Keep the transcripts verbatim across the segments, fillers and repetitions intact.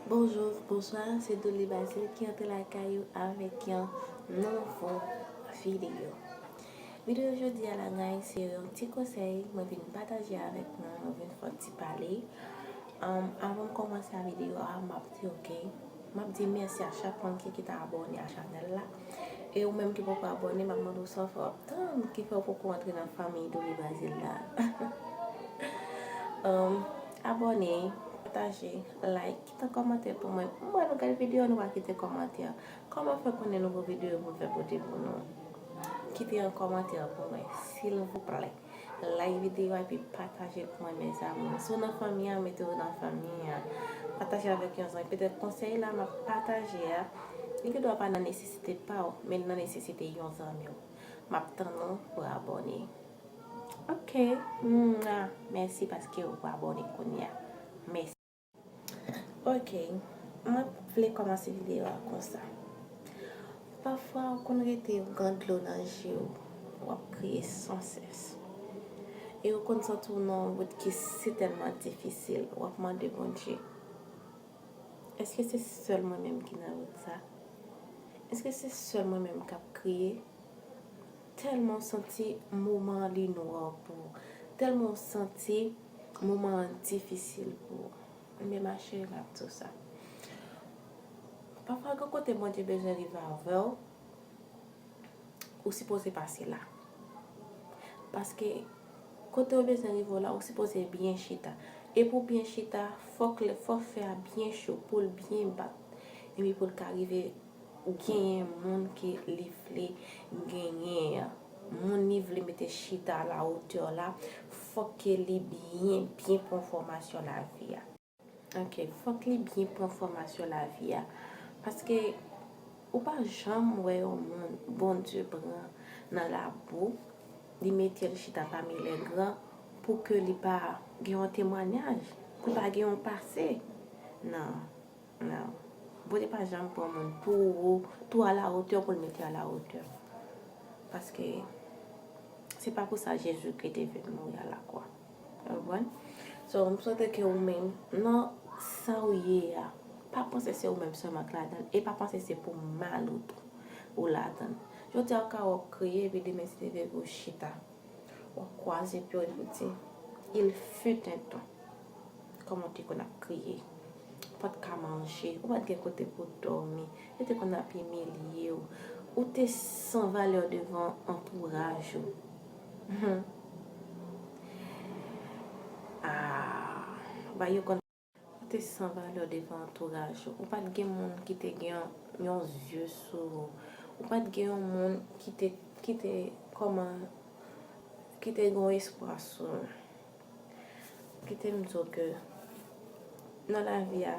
Bonjou, bonswa, se Douly Bazile ki antre lakay ou avèk yon nouvo videyo. Videyo jodi a la, guys, se yon ti konsèy mwen vin pataje avèk nou, mwen vin fè yon ti pale. Um, avan m kòmanse a videyo a, m ap di, ok, m ap di mèsi a chak moun ki, ki ta abòne a chanèl la. E ou menm ki poko abòne, m ap mande w sa w fè w ap tann ki fè w poko antre nan fanmi Douly Bazile la. Um, abòne, pataje, like, kite yon kòmantè pou mwen. M wè nou gade videyo, nou pa kite kòmantè. Kòman fè konnen nouvo videyo pou m fè pote pou nou? Kite yon kòmantè pou mwen, silvouplè. Like videyo a epi pataje l pou mwen, mes amours. Si w nan fanmi an, mete w nan fanmi an. Pataje avèk yon zanmi. Petèt konsèy la m ap pataje a, li gendwa pa nan nesesite pa w, men li nan nesesite yon zanmi w. M ap tann ou pou abòne. Ok. Mwa. Mèsi paske ou abòne kounye a. Mèsi. Ok. Mwen vle kòmanse videyo a konsa. Pafwa, ou konn rete ou gen dlo nan je w, w ap kriye san sès. E ou konn santi w nan yon wout ki si tèlman difisil, w ap mande Bondye, èske se sèl mwen menm ki nan wout sa? Èske se sèl mwen menm k ap kriye? Tèlman w santi moman an li nwa pou ou. Tèlman w santi moman an difisil pou ou. Men ma cheri, m ap di w sa. Pafwa, gen kote Bondye bezwen rive avè w, ou sipoze pase la. Paske kote w bezwen rive w la, ou sipoze byen chita. E pou byen chita, fòk lè, fòk fè a byen cho, pou l byen bat. Epi pou l ka rive genyen moun ke li vle genyen an. Moun li vle mete chita a la wotè la, fòk ke li byen, byen pran fòmasyon lavi a. Ok, fòk li byen pran fòmasyon lavi a. Paske ou pa janm wè yon moun Bondye pran nan labou, li mete l chita pami lègran pou ke li pa gen yon temwayaj, pou li pa gen yon pase. Non, non. Bondye pa janm pran moun pou ou, tou a la wotè pou l mete a la wotè. Paske se pa pou sa Jezikri te vin mouri a lakwa. Ou konprann? So, m swete ke ou menm, nan sa ou ye a, pa panse se ou menm sèlman k ladan l, e pa panse se pou mal ou tou ou ladan l. Jodi a, ou ka wè w kriye, epi demen si Dye vle pou w chita. W ap kwaze pye w epi w di, il fut un temps. Kòman w te konn ap kriye? Ou pa t ka manje, ou pa t gen kote pou w dòmi, yo te konn ap imilye w. Ou te san valè devan antouraj ou. Ah, ba yo konn Ou te san valè devan antouraj ou. Ou pa t gen moun ki te gen yon, yon zye sou ou. Ou pa t gen yon moun ki te, ki te, kòman, ki te gen yon espwa sou ou. Kite m di w ke nan lavi a,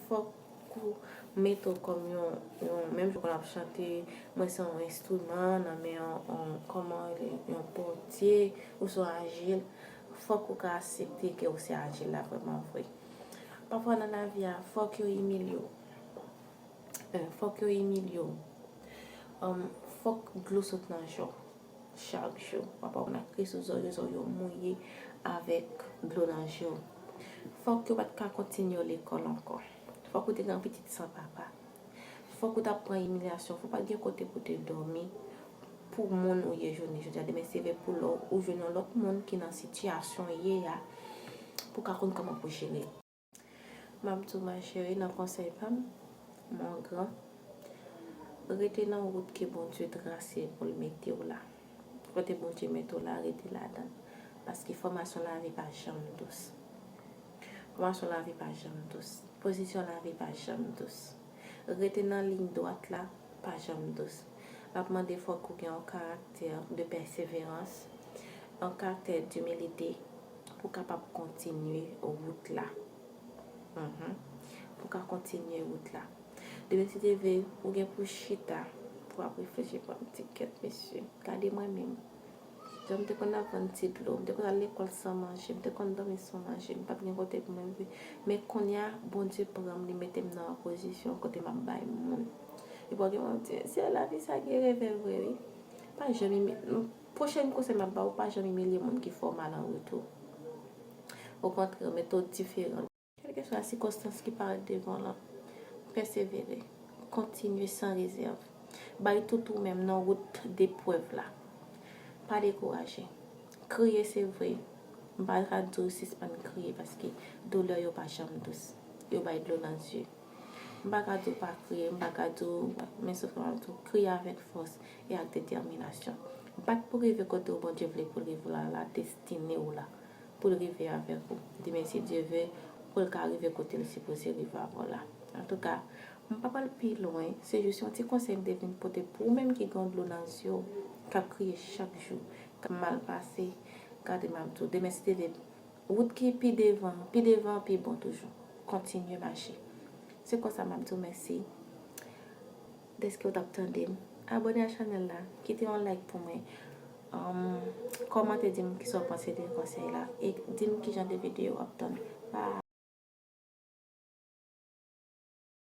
fòk ou mete w kòm yon, yon, menm jan w konn ap chante, mwen se yon enstriman nan men yon, yon, kòman, yon pòtye, ou se yon ajil, fòk ou ka aksepte ke ou se ajil la vrèman vre. Pafwa nan lavi a, fòk yo imilye w. Eh, fòk yo imilye w. Um, fòk dlo sot nan je w. Chak jou, w ap wè moun ap kriye sou zòrye, zòrye w mouye avèk dlo nan je w. Fòk yo pa t ka kontinye w lekòl ankò. Fòk ou te gen pitit san papa. Fòk ou t ap pran imilyasyon. Fòk pa t gen kote pou te dòmi pou moun ou ye jounen jodi a. Demen se vre pou lè w jwenn yon lòt moun ki nan sitiyasyon w ye a, pou w ka konn kòman pou jere. M ap di w, ma chérie, nan konsèy pa m, mon grand, rete nan wout ke Bondye trase pou l mete w la. Kote Bondye mete w la, rete ladan l. Paske fòmasyon lavi pa janm dous. Fòmasyon lavi pa janm dous. Pozisyon lavi pa janm dous. Rete nan liy dwat la, pa janm dous. L ap mande fòk ou gen yon karaktè de pèseverans, yon karaktè dimilite pou w kapab kontinye wout la. Mhm. Pou w ka kontinye wout la. Demen si Dye vle, ou gen pou chita, pou w ap reflechi pou w ap di, kèt mesye, gade mwen menm. Jan m te konn ap vann ti dlo, m te konn al lekòl san manje, m te konn dòmi san manje, m pa t gen kote pou mwen viv. Men kounye a, Bondye pran m, li mete m nan yon pozisyon kote m ap bay moun. Epi w gen moun ap di, se lavi sa gen revè vre, wi. Pa janm imilye, pwochèn konsèy m ap ba w, pa janm imilye moun ki fè w mal an retou. Okontrè, mete w diferan. Kèlkeswa sikonstans ki parèt devan w lan, Pèsevere. Kontinye san rezèv. Bay tout ou menm nan wout deprèv la. Pa dekouraje. Kriye, se vre. M pa ka di w sispann kriye paske doulè yo pa janm dous. Yo bay dlo nan zye. M pa ka di w pa kriye, m pa ka di w, men sof ke m ap di w, kriye avèk fòs e ak detèminasyon. Bat pou rive kote w Bondye vle pou l rive la, la destine w la, pou l rive avèk ou. Demen, si Dye ve, pou l ka rive kote l sipoze rive avè w la. Antouka, m pa pral pi lwen, se jis yon ti konsèy m te vin pote pou ou menm ki gen dlo nan zye w, k ap kriye chak jou, k ap mal pase. Gade, m ap di w, demen, si te vle, wout ki pi devan, pi devan, pi bon toujou. Kontinye mache. Se konsa m ap di w mèsi dèske w t ap tande m. Abòne a chanèl la, kite yon like pou mwen. Um, kòmante, di m kisa w panse de konsèy la e di m ki jan de videyo w ap tann. Bye.